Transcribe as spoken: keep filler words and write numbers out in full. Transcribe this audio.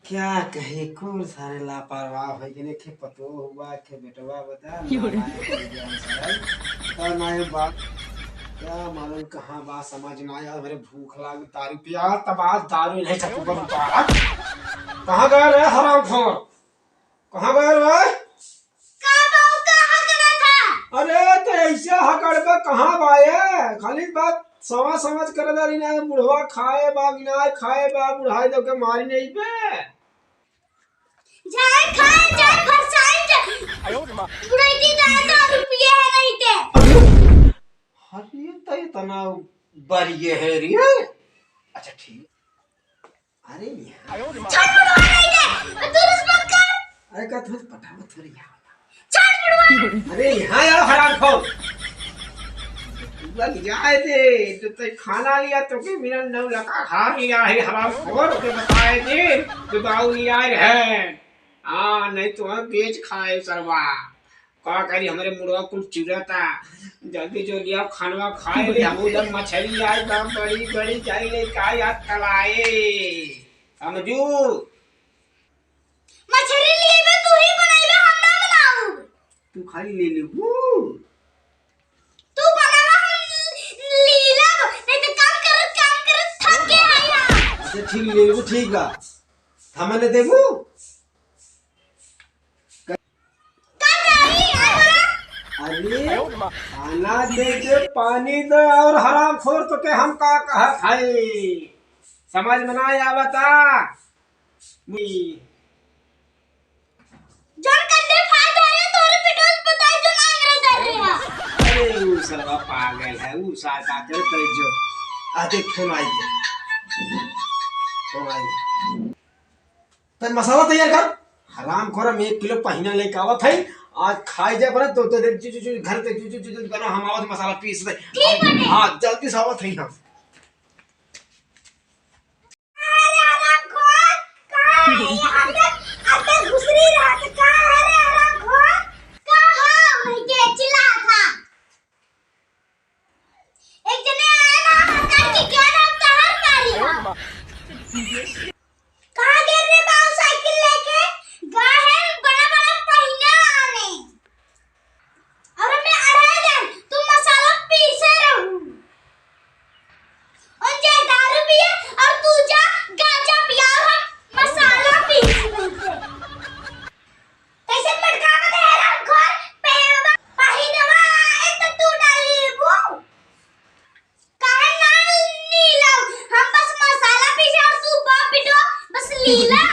क्या कही, कुल सारे लापरवाह होइ गए, के पतोह हुआ, के बेटवा बता, ना माने के ज्ञान सारा। पता ना ये बात, क्या मालूम कहाँ बा, समझ ना आया, हमरे भूख लाग, दारू पिया, तब आज दारू नहीं सकूंगा बेटा। कहाँ गए रे हरामखोर? कहाँ गए रे? का बाऊ, का हकड़ा था? अरे, तो ऐसे हकड़ बा, कहाँ बा ये? खाली बात समझ, समझ कर दारी ना, बुढ़वा खाए बा, गिनाए खाए बा, बुढ़ाई दो के मारी नहीं बे। जाए खाए, जाए फरसाई के। बुढ़ाई दी दादा रुपये है नहीं ते। अरे, तो इतना बरिये है रे। अच्छा, ठीक। अरे यहाँ। छोड़ बुढ़वा नहीं दे, तू रिश्वत कर। अरे का तुझे पता मत हो रही है। छोड़ बुढ़वा। अरे यहाँ आओ हरामखोर। तू लग जाए दे, तो तय खाना लिया तो के मिलन नौ लका हार लिया है हरामखोर, तो बताए दे, तो बाऊ लिया है। हाँ, नहीं तो हम बेच खाए सरवा। का करी, हमरे मुड़वा कुल चिरता। जल्दी जो लिया खानवा खाए ले, हम उधर मछली आई बा, बड़ी, बड़ी जाई ले का याद तलाए। समझू? मछली लेबे, तू ही बनाइबे, हम ना बनाऊ। तू खाली ले लेबू। तू बनावा, हम लीलब, नहीं तो काम करत, काम करत थक के आई हम। अच्छा, ठीक ले लेबू, ठीक बा। हमने देबू? का करी? अरे, खाना दे दे, पानी दे, और हरामखोर तो के हम का कहत हई? समझ में ना आवता। जौन कंधे फाड़ धरे, तोरे पिटोल बताए जो ना अंग्रेज धरे है। अरे, ऊ सरवा पागल है, ऊ सार का करे तय जो। आ देख, फोन आई गया। फोन आई गया। तन मसाला तैयार कर। हरामखोर, हम एक किलो पहिना लेके आवत हई। आज खाई जाए बना, तो, तो, जो, जो, जो, घर पे जो, जो, जो, जो, बना, हम आवत मसाला पीस दे। ठीक बाटे। हाँ, जल्दी से आवत हई हम। अरे हरामखोर, कहाँ है? यहाँ पे अंदर घुसरी रहा था। कहाँ है रे हरामखोर? कहाँ है? वही के चिल्ला था। एक जने आया ना, हकार के क्या नाम था, हर मारी हा। कहाँ गए रे बाऊ साइकिल लेके? गा है बड़ा बड़ा पहिना आने। और मैं अढ़ाई दिन तू मसाला पीसे रहू। और जा दारू पिए और तू जा गांजा पिया और हम मसाला पीसे रहू। कैसे मटकावत है हरामखोर? पे-, पहिनवा आए तो तू डाल लेबू। काहे ना लीला? हम बस मसाला पीसे और तू बाप बेटवा बस लीला।